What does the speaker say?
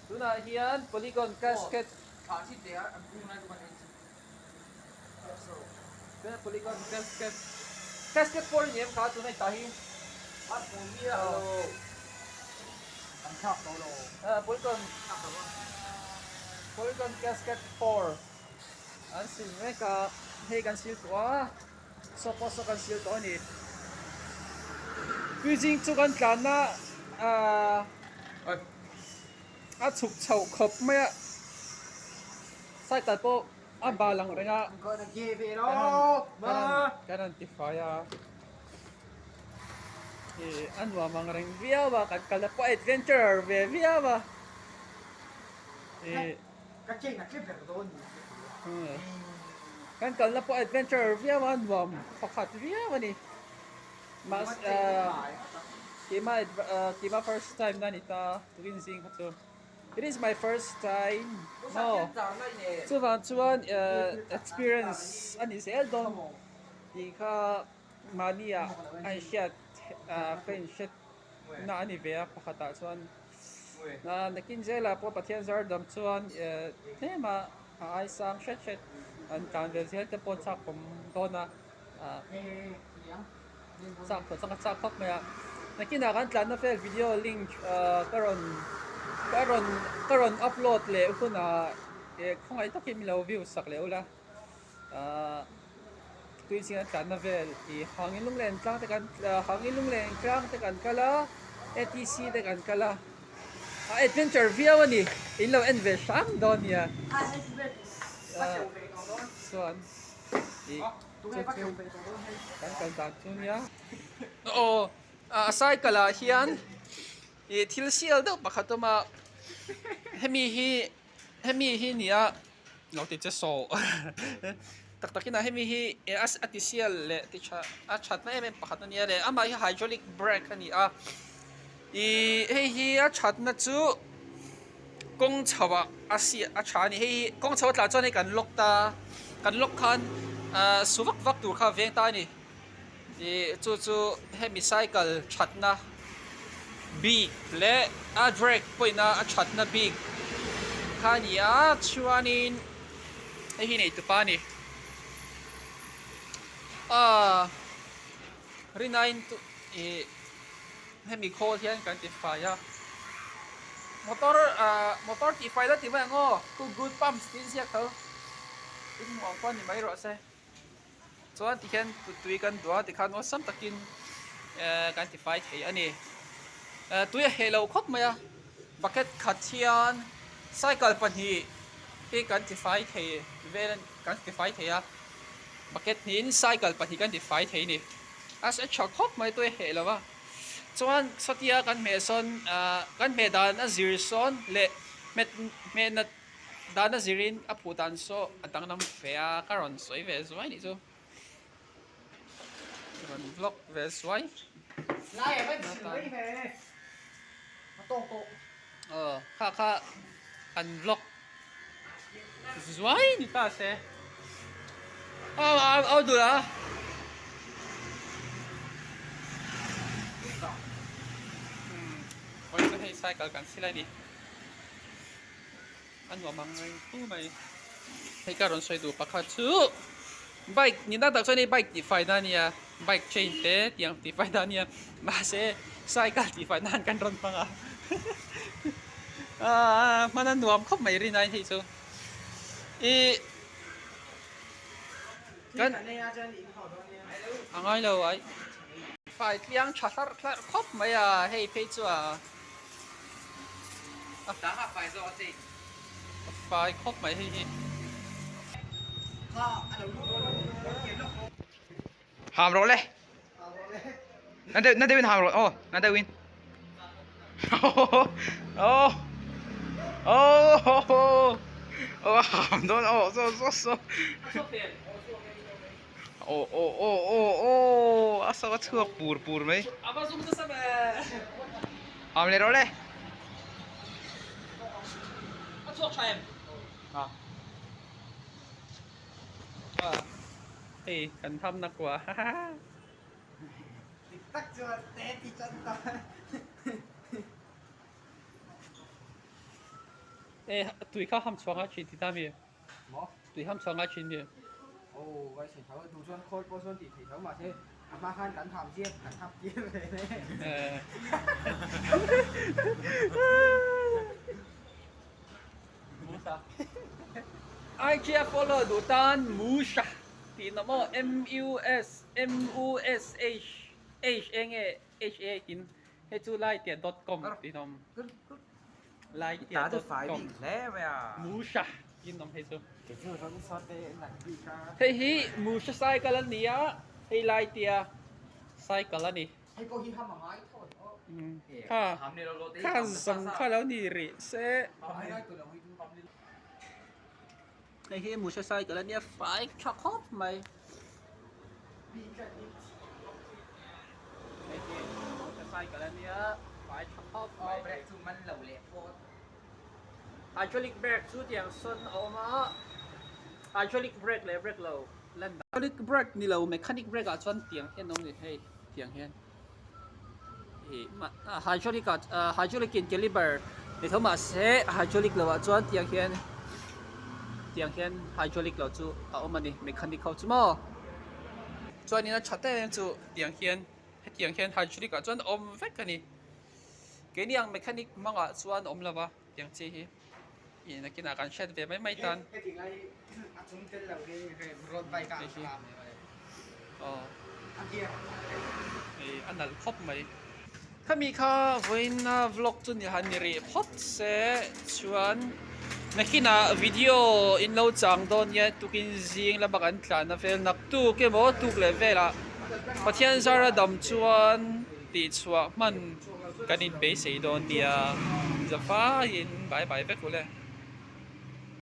Tunah hian polygon casket Tunah polygon casket casket pawh a ni em kha tuna i tah hi Polygon polygon casket 4 an sil mek a hei kan sil tawh a saw pawh saw kan sil tawh a ni tuizing chu kan tlanna ahh a chhuk chhoh khawp mai a cycle pawh a bal ang reng a kan han ti fai a ih a nuam ang reng viau a kan kalna pawh adventure ve viau a ih. Ka chain a tle ber dawn ni ka ti a. Kan kalna pawh adventure viau a nuam pakhat viau a ni. Mahse keima keima first time na ni ta tukin zing kha chu. It is my first time maw. Chuvang chuan experience a ni zel dawn tih kha mahni ah a inhriat ka inhriat na a ni ve a pakhatah chuan. Nakin zelah pawh Pathian zar dam chuan tlema a ai sang hret hret an tlan ve zel te pawh chak awm dawn a chak tawh chak a chak khawp mai a nakinah kan tlanna vel video link ka rawn ka rawn ka rawn upload leh hunah khawngaih takin min lo view sak leh ula ahh tui zing an tlanna vel ih hangin lunglen tlang te kan hangin lunglen tlang te kan kal a atc te kan kal a a adventure viau a ni in lo en ve hram dawn nia chuan ih chu chu kan kal dan chu nia aw a cycle ah hian ih thil sial deuh pakhat a awm a hemi hi hemi hi nia. Lo ti che saw tak takin a hemi hi a ti sial leh ti tha a thatna em em pakhat a nia leh amah hi hydraulic brake a ni a ihh hei hi a thatna chu kawng chho ah a si a tha a ni hei hi kawng chho a tlah chuan hei kan lock ta kan lock khan ahh su vak vak tur kha a veng ta a ni ihh chu chu hemi cycle thatna bik leh a brake pawhin a a thatna bik kha a ni a chuanin hei hi neitupa a ni aaa rinaiin ih hemi khawl hian kan ti fai a motor ahh motor tih fai la ti mai ang aw two good pumps tih a inziak tho in hmuh ang pawh a ni mai rawh se. Chuan tikhian tui kan duh a tikhan awlsam takin ehh kan tifai thei a ni. Ehh tui a heh lo khawp mai a, bucket khat hian cycle pahnih hi kan tifai thei vel a kan tifai thei a, bucket hnihin cycle pahnih kan tifai thei a ni. A tha khawp mai tui a heh lo a, chuan sawtia kan hmeh sawn ahh kan hmeh dan a zir sawn leh hmet hmeh nat Dana zirin a phuh dan saw a danglam fe a, ka rawn sawi ve zuai nih chu. Ka rawn vlog ve zuai. Aw kha kha kan vlog zuai ni ta se. Aw aw aw dul a. Hawi chu hei cycle kan sil a ni. A nuam ang reng fu mai. Hei ka rawn sawi duh pakhat chu bike ni tak tak chuan hei bike tihfai na ania bike chain te tiang tihfai na ania mahse cycle tihfai nan kan rawn hmang a aaa hman a nuam khawp mai rin aiin hei chu ih kan a ngai lo ai fai tliang tha hlarh hlarh khawp mai a hei phei chu a. Fai khawp mai hei hi. Ham rawh le. Na deuh na deuhin ham rawh aw na deuhin. Aw aw aw ham dawn aw so so so. Aw aw aw aw aw a saw a chhuak pur pur mai. Am leh rawh le. A chhuak tha em? A. Hei kan tham na kua. tak chuan te ti chan ta. E tui kha ham chhuah ngai thin ti ta mi? Maw? Tui ham chhuah ngai thin mi? Aw vai thei tho a, duh chuan khawl pawh sawn tih thei tho mahse a hma khan kan ham chiah kan ham tir ve le. Musa. IG a follow duh tan Musha tih na maw M U S M U S H H eng nge H A in hei chu lai tia dot com tih na awm lai tia dot com Musha tih na awm hei chu. Hei hi Musha cycle a ni a hei lai tia cycle a ni. Hei pawh hi ham a ngai thaw aw. Kha kha zawng kha lo ni rih se. Hei hi Musha cycle a nia fai tha khawp mai. Hei hi Musha cycle a nia fai tha khawp mai. Hydraulic brake chu tiang sawn a awm a, hydraulic brake leh brake lo lan dan. Hydraulic brake ni lo mechanic brake ah chuan tiang hian a awm ni hei tiang hian ih hydraulic ah hydraulic in caliber ni tho mahse hydraulic lo ah chuan tiang hian tiang hian hydraulic lo chu a awm a ni mechanic ho chu maw chuanin a tha em em chu tiang hian hetiang hian hydraulic ah chuan a awm vek a ni. Keini ang mechanic hmangah chuan awm lo va tiang chi hi ih nakinah kan hriat ve mai mai tan. Hei a nalh khawp mai. Khami kha vawiina vlog chu ni han ni rih phawt se chuan nakinah video in lo chang dawn nia tukin zing lama kan tlan a vel naktuk emaw tuk leh velah Pathian zara dam chuan. Tihchhuah hman kan inbeisei dawn nia, zafaiin bye bye vek u le.